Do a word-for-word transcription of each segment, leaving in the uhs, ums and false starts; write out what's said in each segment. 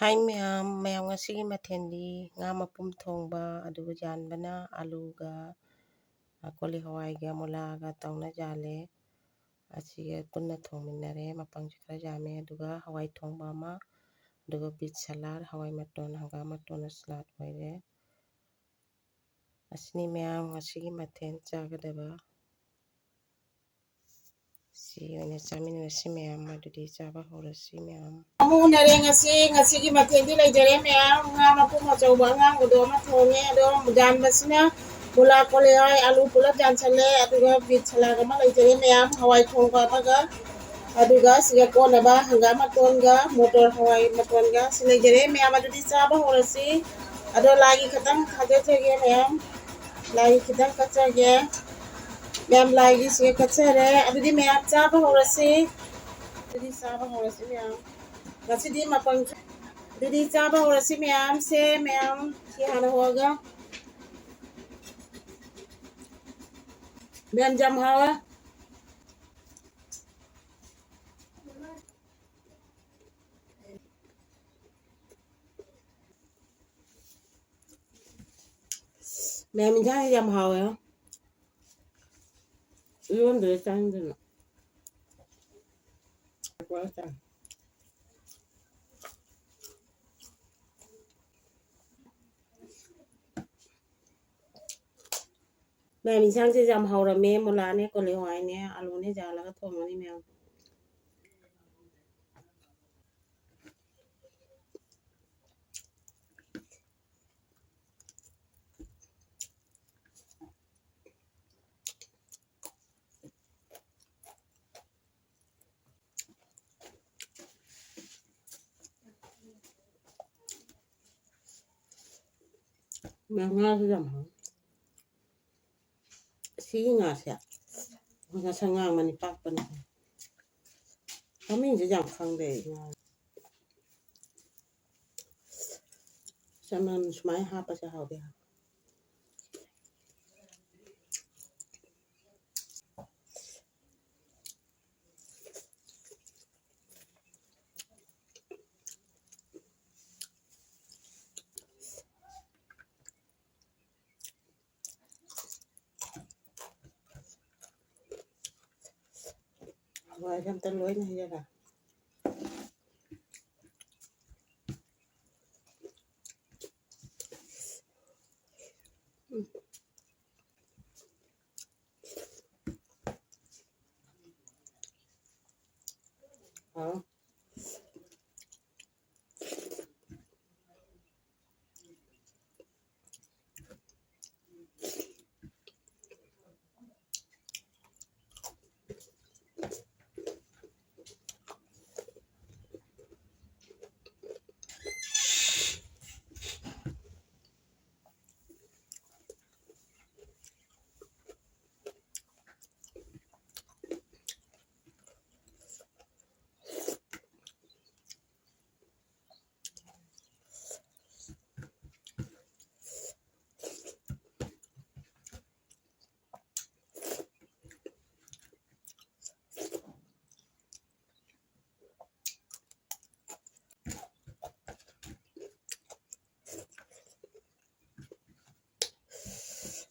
ꯍꯥꯏ ꯃꯌꯥꯝ, ꯃꯌꯥꯝ ꯉꯁꯤꯒꯤ ꯃꯊꯦꯜꯗꯤ ꯉꯥ ꯃꯄꯨꯝ ꯊꯣꯡꯕ, ꯑꯗꯨꯒ ꯌꯥꯟꯕꯅ ꯑꯂꯨꯒ, ꯑ, ꯀꯣꯂꯤ ꯍꯋꯥꯏꯒ ꯃꯨꯂꯥꯒ ꯇꯧꯅ ꯌꯥꯜꯂꯦ꯫ ꯑꯁꯤꯒ ꯄꯨꯟꯅ ꯊꯣꯡꯃꯤꯟꯅꯔꯦ꯫ ꯃꯄꯪꯁꯨ ꯈꯔ ꯌꯥꯝꯃꯦ꯫ ꯑꯗꯨꯒ ꯍꯋꯥꯏ ꯊꯣꯡꯕ ꯑꯃ, ꯑꯗꯨꯒ ꯕꯤꯠ ꯁꯂꯥꯗ, ꯍꯋꯥꯏ ꯃꯇꯣꯟ, ꯍꯪꯒꯥꯝ ꯃꯇꯣꯟꯅ ꯁꯂꯥꯗ ꯑꯣꯏꯔꯦ꯫ ꯑꯁꯤꯅꯤ ꯃꯌꯥꯝ ꯉꯁꯤꯒꯤ ꯃꯊꯦꯜ ꯆꯥꯒꯗꯕ꯫ ꯁꯤ ꯑꯣꯏꯅ ꯆꯥꯃꯤꯟꯅꯔꯁꯤ ꯃꯌꯥꯝ, ꯑꯗꯨꯗꯤ ꯆꯥꯕ ꯍꯧꯔꯁꯤ ꯃꯌꯥꯝ꯫ ꯑꯃꯨꯛ ꯎꯅꯔꯦ ꯉꯁꯤ, ꯉꯁꯤꯒꯤ ꯃꯊꯦꯜꯗꯤ ꯂꯩꯖꯔꯦ ꯃꯌꯥꯝ꯫ ꯉꯥ ꯃꯄꯨꯝ ꯑꯆꯧꯕ ꯑꯉꯥꯡꯕꯗꯣ ꯑꯃ ꯊꯣꯡꯉꯦ, ꯑꯗꯣ ꯌꯥꯟꯕꯁꯤꯅ ꯃꯨꯂꯥ, ꯀꯣꯂꯤ ꯍꯋꯥꯏ, ꯑꯂꯨ ꯄꯨꯂꯞ ꯌꯥꯟꯁꯜꯂꯦ, ꯑꯗꯨꯒ ꯕꯤꯠ ꯁꯂꯥꯗ ꯑꯃ ꯂꯩꯖꯔꯦ ꯃꯌꯥꯝ꯫ ꯍꯋꯥꯏ ꯊꯣꯡꯕ ꯑꯃꯒ, ꯑꯗꯨꯒ ꯁꯤꯒ ꯀꯣꯟꯅꯕ ꯍꯪꯒꯥꯝ ꯃꯇꯣꯟꯒ ꯃꯣꯇꯣꯔ ꯍꯋꯥꯏ ꯃꯇꯣꯟꯒ ꯁꯤ ꯂꯩꯖꯔꯦ ꯃꯌꯥꯝ꯫ ꯑꯗꯨꯗꯤ ꯆꯥꯕ ꯍꯧꯔꯁꯤ꯫ ꯑꯗꯣ ꯂꯥꯏꯒꯤ ꯈꯇꯪ ꯊꯥꯖꯖꯒꯦ ꯃꯌꯥꯝ, ꯂꯥꯏꯒꯤ ꯈꯤꯇꯪ ꯀꯠꯆꯒꯦ꯫ ꯃꯌꯥꯝ ꯂꯥꯏꯒꯤꯁꯦ ꯀꯠꯆꯔꯦ꯫ ꯑꯗꯨꯗꯤ ꯃꯌꯥꯝ ꯆꯥꯕ ꯍꯧꯔꯁꯤ꯫ ꯑꯗꯨꯗꯤ ꯆꯥꯕ ꯍꯧꯔꯁꯤ ꯃꯌꯥꯝ꯫ ꯉꯁꯤꯗꯤ ꯃꯄꯪ, ꯑꯗꯨꯗꯤ ꯆꯥꯕ ꯍꯧꯔꯁꯤ ꯃꯌꯥꯝꯁꯦ꯫ ꯃꯌꯥꯝ ꯁꯤ ꯍꯥꯟꯅ ꯍꯧꯔꯒ꯫ ꯃꯌꯥꯝ ꯌꯥꯝ ꯍꯥꯎꯋꯦ꯫ ꯃꯌꯥꯝ ꯏꯟꯁꯥꯡꯁꯦ ꯌꯥꯝ ꯍꯥꯎꯋꯦ꯫ ꯏꯔꯣꯟꯗ꯭ꯔꯦ ꯆꯥꯅꯤꯡꯗꯅ꯫ ꯃꯌꯥꯝ ꯏꯟꯁꯥꯡꯁꯦ ꯌꯥꯝ ꯍꯥꯎꯔꯝꯃꯦ꯫ ꯃꯨꯂꯥꯅꯦ, ꯀꯣꯂꯤ ꯍꯋꯥꯏꯅꯦ, ꯑꯂꯨꯅꯦ ꯌꯥꯜꯂꯒ ꯊꯣꯡꯕꯅꯤ ꯃꯌꯥꯝ꯫ ꯉꯥꯁꯨ ꯌꯥꯝ ꯍꯥꯎꯋꯤ꯫ ꯁꯤꯒꯤ ꯉꯥꯁꯦ ꯉꯁꯪ ꯉꯥꯡꯕꯅꯤ, ꯄꯥꯛꯄꯅꯤ꯫ ꯃꯃꯤꯡꯁꯦ ꯌꯥꯝ ꯈꯪꯗꯦ ꯑꯩ ꯉꯥ꯫ ꯆꯅꯝ ꯁꯨꯃꯥꯏꯅ ꯍꯥꯞꯄꯁꯦ ꯍꯥꯎꯗꯤ ꯍꯥꯎ꯫ ꯍꯋꯥꯏꯁꯦ ꯑꯝꯇ ꯂꯣꯏꯅ ꯍꯩꯖꯔ꯫ ꯍꯥꯎ꯫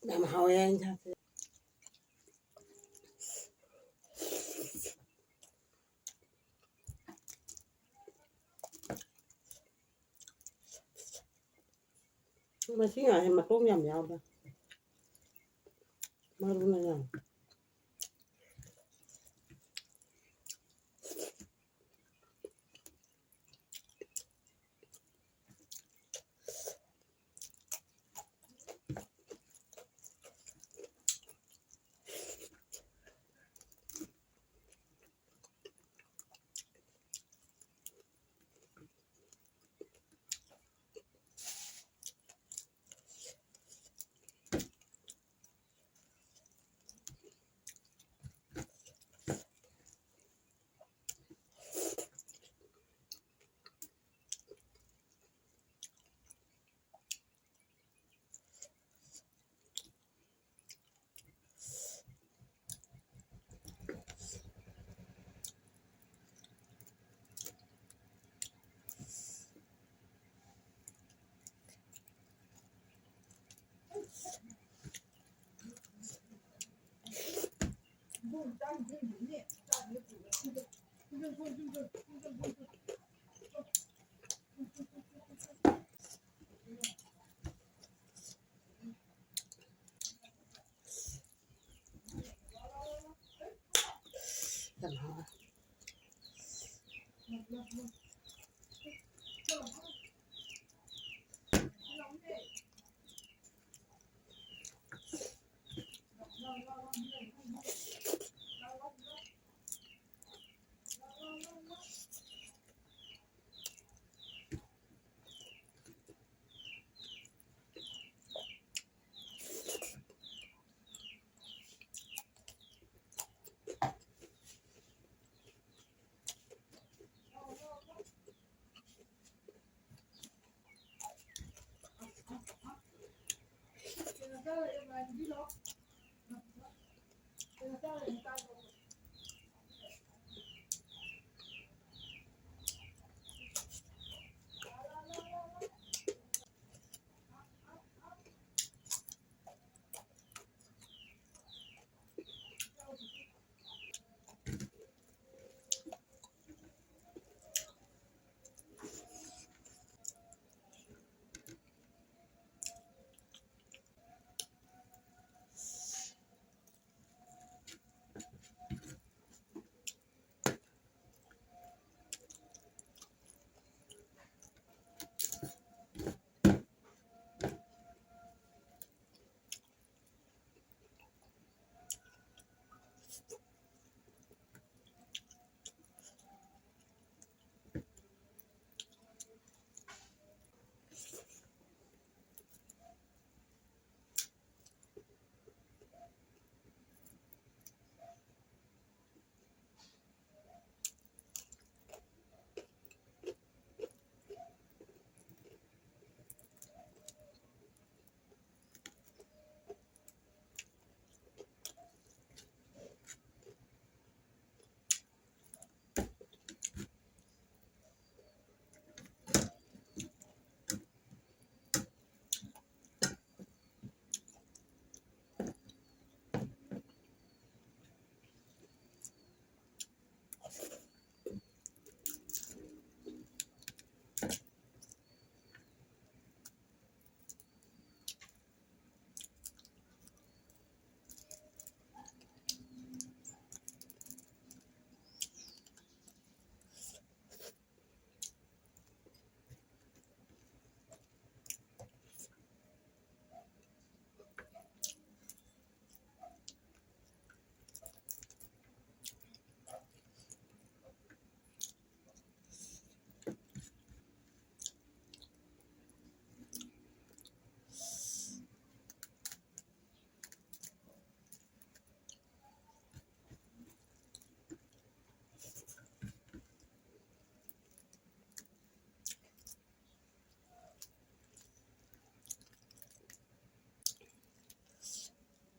ꯌꯥꯝ ꯍꯥꯎꯋꯦ ꯏꯟꯁꯥꯡꯁꯦ꯫ ꯃꯁꯤ ꯉꯥꯁꯦ ꯃꯇꯣꯡ ꯌꯥꯝ ꯌꯥꯎꯕ꯫ ꯃꯔꯨꯅ ꯌꯥꯝ꯫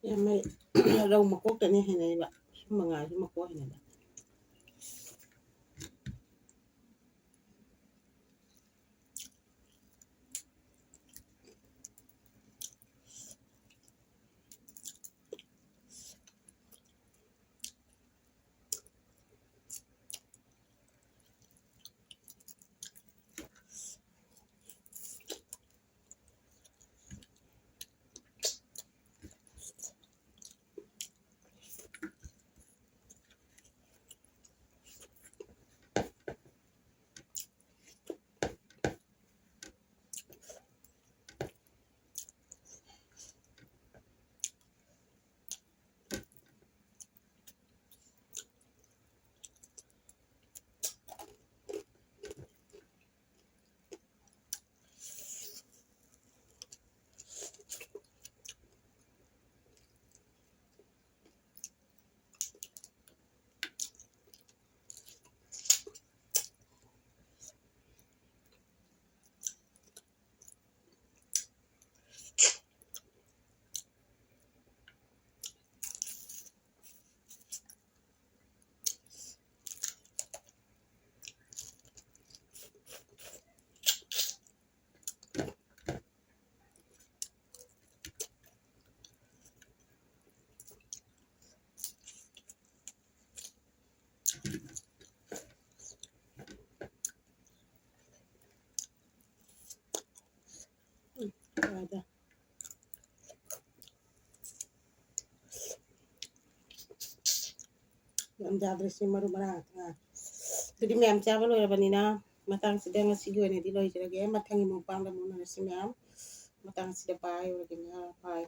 ꯌꯥꯝ ꯃꯩ꯫ ꯔꯧ ꯃꯀꯣꯛꯇꯅꯤ ꯍꯩꯅꯩꯕ꯫ ꯁꯨꯝꯕ ꯉꯥꯁꯨ ꯃꯀꯣꯛ ꯍꯩꯅꯗꯦ꯫ ꯎꯝ, ꯌꯥꯗ꯭ꯔꯦ꯫ ꯌꯥꯝ ꯌꯥꯗ꯭ꯔꯦ ꯁꯤ ꯃꯔꯨ ꯃꯔꯥꯡ ꯉꯥꯛꯇ ꯉꯥꯏꯔꯦ꯫ ꯑꯗꯨꯗꯤ ꯃꯌꯥꯝ ꯆꯥꯕ ꯂꯣꯏꯔꯕꯅꯤꯅ ꯃꯇꯥꯡꯁꯤꯗ ꯉꯁꯤꯒꯤ ꯑꯣꯏꯅꯗꯤ ꯂꯣꯏꯖꯔꯒꯦ꯫ ꯃꯊꯪꯒꯤ ꯃꯨꯛꯕꯥꯡꯗ ꯑꯃꯨꯛ ꯎꯅꯔꯁꯤ ꯃꯌꯥꯝ꯫ ꯃꯇꯥꯡꯁꯤꯗ bye ꯑꯣꯏꯔꯒꯦ ꯃꯌꯥꯝ꯫ Bye꯫